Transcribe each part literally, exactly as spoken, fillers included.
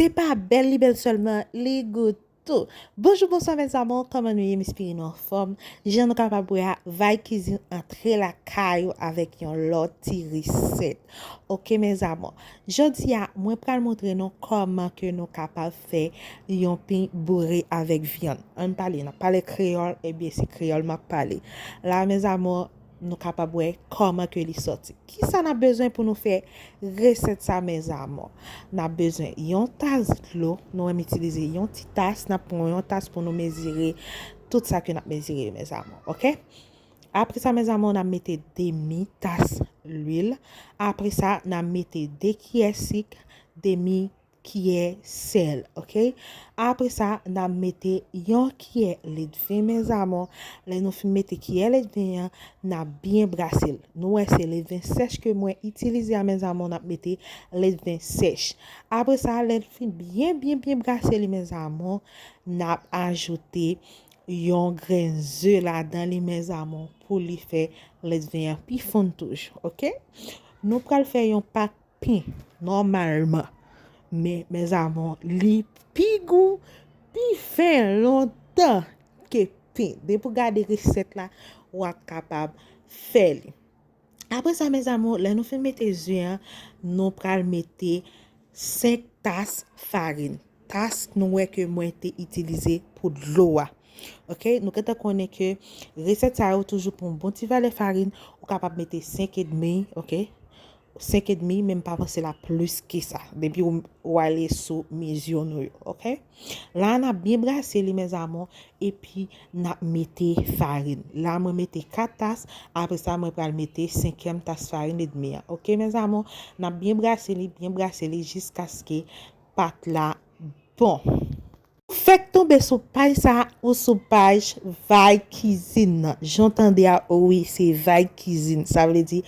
Se pa bèl li bèl sèlman, li gou tou. Bonjou, bonswa mes amours, kòman nou ye? M espere nou anfòm. Jan nou kapab wè a, Vibe Cuisine antre lakay ou avèk yon lòt ti resèt. Oke mes amours, jodi a mwen pral montre nou kòman ke nou kapab fè yon pen boure avèk vyann. Ann pale, n ap pale kreyòl, ebyen se kreyòl m ap pale. La mes amours, nou kapab wè kòman ke li sòti. Kisa n ap bezwen pou nou fè resèt sa mes amours? N ap bezwen yon tas dlo, nou wè m itilize yon ti tas, n ap pran yon tas pou nou mezire tout sa ke n ap mezire mes amours, oke? Apre sa mes amours, n ap mete demi tas lwil. Apre sa, n ap mete de kiyè sik, demi kiyè sèl, oke? Apre sa, n ap mete yon kiyè ledven mes amours. Lè nou fin mete kiyè ledven an, n ap byen brase l. Nou wè se ledven sèch ke mwen itilize a mes amours, n ap mete ledven sèch. Apre sa, lè n fin byen, byen, byen brase li mes amours, n ap ajoute yon grenn ze ladan li mes amours pou li fè ledven an pi fonn toujou, oke? Nou pral fè yon pat pen nòmalman. Men mes amours, li pi gou, pi fen lontan ke pen. Depi w gade resèt la, w ap kapab fè li. Apre sa mes amours, lè nou fin mete ze an, nou pral mete senk tas farin. Tas nou wè ke mwen te itilize pou dlo a. Oke, nou gentan konnen ke resèt sa yo toujou pou yon bon ti valè farin, ou kapab mete senk edmi, oke? Senk edmi, men m pa panse l ap plis ke sa. Depi w, w ale sou mezi nou yo, oke? La, n ap byen brase li mes amours, epi n ap mete farin. La, mwen mete kat tas, apre sa, mwen pral mete senkyèm tas farin edmi an. Oke mes amours, n ap byen brase li, byen brase li jiskaske pat la bon. Fèk tonbe sou paj sa ou sou paj Vibe Cuisine nan. Jan w tande a, o wi, se Vibe Cuisine. Sa vle di,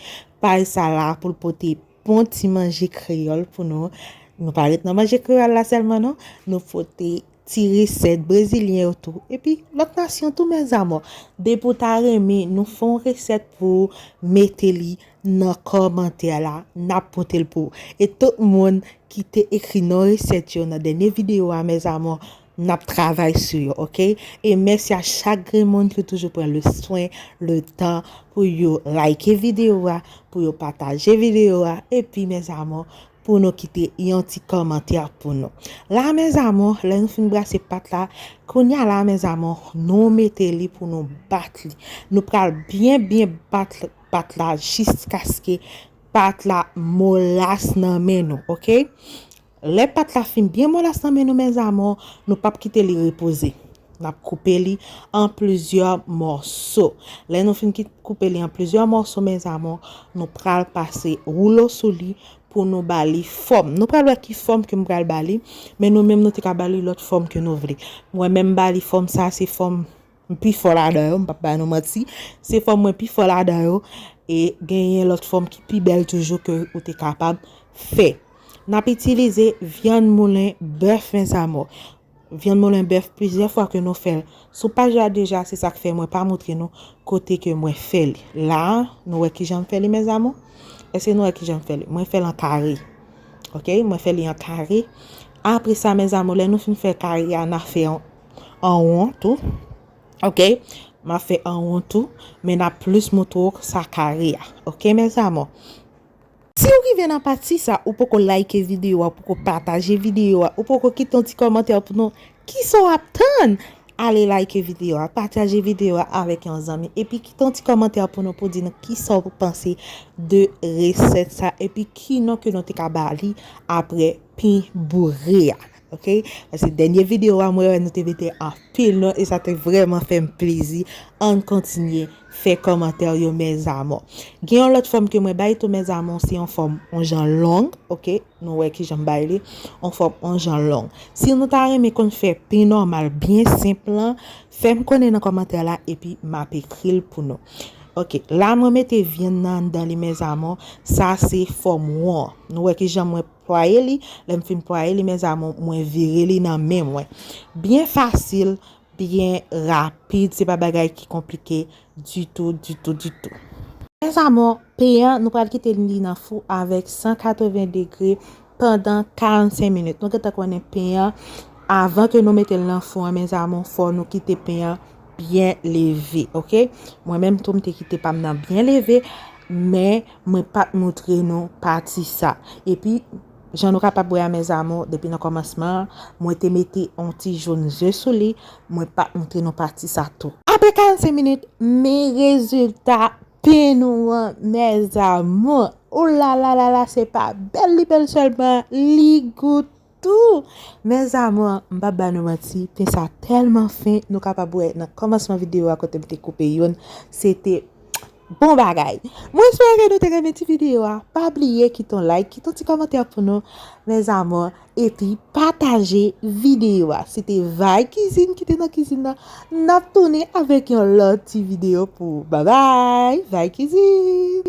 paj sa la pou l pote bon ti manje kreyòl pou nou. Nou pa ret nan manje kreyòl la sèlman, non. Nou pote ti resèt brezilyen yo tou. Epi, lòt nasyon tou, mes amours. Depi w ta renmen nou fè yon resèt pou w, mete li nan kòmantè la, n ap pote l pou ou. E tout moun ki te ekri non resèt yo nan dènye videyo a, mes amours, n ap travay sou yo, oke? E mèsi a chak grenn moun ki toujou pran le swen, le tan pou yo like videyo a, pou yo pataje videyo a, epi mes amours, pou nou kite yon ti kòmantè pou nou. La, mes amours, lè nou fin brase pat la, kounye a la, mes amours, nou mete li pou nou bat li. Nou pral byen, byen bat pat la jiskaske pat la molas nan men nou, oke? Lè pat la fin byen molas nan men nou, mes amours, nou p ap kite li repoze. N ap koupe li an plizyè mòso. Lè nou fin ki-, koupe li an plizyè mòso, mes amours, nou pral pase woulo sou li pou nou ba li fòm. Nou pral wè ki fòm ke m pral ba li, men nou menm nou te ka ba li lòt fòm ke nou vle. Mwen menm m ba li fòm sa, se fòm m pi fò ladan yo, m p ap ba nou manti. Se fòm mwen pi fò ladan yo, e genyen lòt fòm ki pi bèl toujou ke ou te kapab fè. N ap itilize vyann moulen bèf, mes amours. Vyann moulen bèf, plizyè fwa ke nou fè l sou paj la deja, se sa k fè mwen pa montre nou kote ke mwen fè li. La, nou wè kijan m fè li, mes amours? Èske nou wè kijan m fè li? Mwen fè l an kare. Oke? Mwen fè li an kare. Apre sa, mes amours, lè nou fin fè kare a, n a fè an, an won tou. Oke? M a fè an won tou, men n a plis montre w sa kare a. Oke, mes amours? Si w rive nan pati sa, ou poko like videyo a, ou poko pataje videyo a, ou poko kite yon ti kòmantè pou nou, kisa w ap tann? Ale like videyo a, pataje videyo a avèk yon zanmi, epi kite yon ti kòmantè pou nou pou di nou kisa w panse de resèt sa, epi ki non ke nou te ka ba li apre pen boure a. Oke? Paske dènye videyo a, mwen wè nou te mete anpil non, e sa te vrèman fè m plezi. Ann kontinye fè kòmantè yo, mes amours. Gen yon lòt fòm ke mwen bay tou, mes amours, se yon fòm yon jan long, oke? Nou wè kijan m bay li, yon fòm yon jan long. Si nou ta renmen konn fè pen nòmal, byen senp lan, fè m konnen nan kòmantè la, epi m ap ekri l pou nou. Oke, la mwen mete vyann nan anndan li, mes amours. Sa se fòm won. Nou wè kijan mwen plwaye li. Lè m fin plwaye li, mes amours, mwen vire li nan men mwen. Byen fasil, byen rapid. Se pa bagay ki konplike ditou, ditou, ditou. Mes amours, pen an, nou pral kite li nan fou avèk san katreven degre pandan karannsenk minit. Nou gentan konnen pen an, avan ke nou mete l nan fou an, mes amours, fò nou kite pen an byen leve, oke? Mwen menm tou, m te kite pa m nan byen leve, men mwen pa t montre nou pati sa. Epi, jan nou kapab wè a, mes amours, depi nan kòmansman an, mwen te mete yon ti jòn ze sou li, mwen pa t montre nou pati sa tou. Apre karannsenk minit, men rezilta pen nou an, mes amours. O la la la la, se pa bèl li bèl sèlman, li gou tou. Mes amours, m p ap ba nou manti, pen sa tèlman fen, nou kapab wè nan kòmansman videyo a kote m te koupe youn, se te bon bagay. Mwen espere ke nou te renmen ti videyo a. Pa bliye kite yon like, kite yon ti kòmantè pou nou, mes amours, epi pataje videyo a. Se te Vay Kizin ki te nan kizin nan. N ap tounen avèk yon lòt ti videyo pou ou. Babay, Vay Kizin!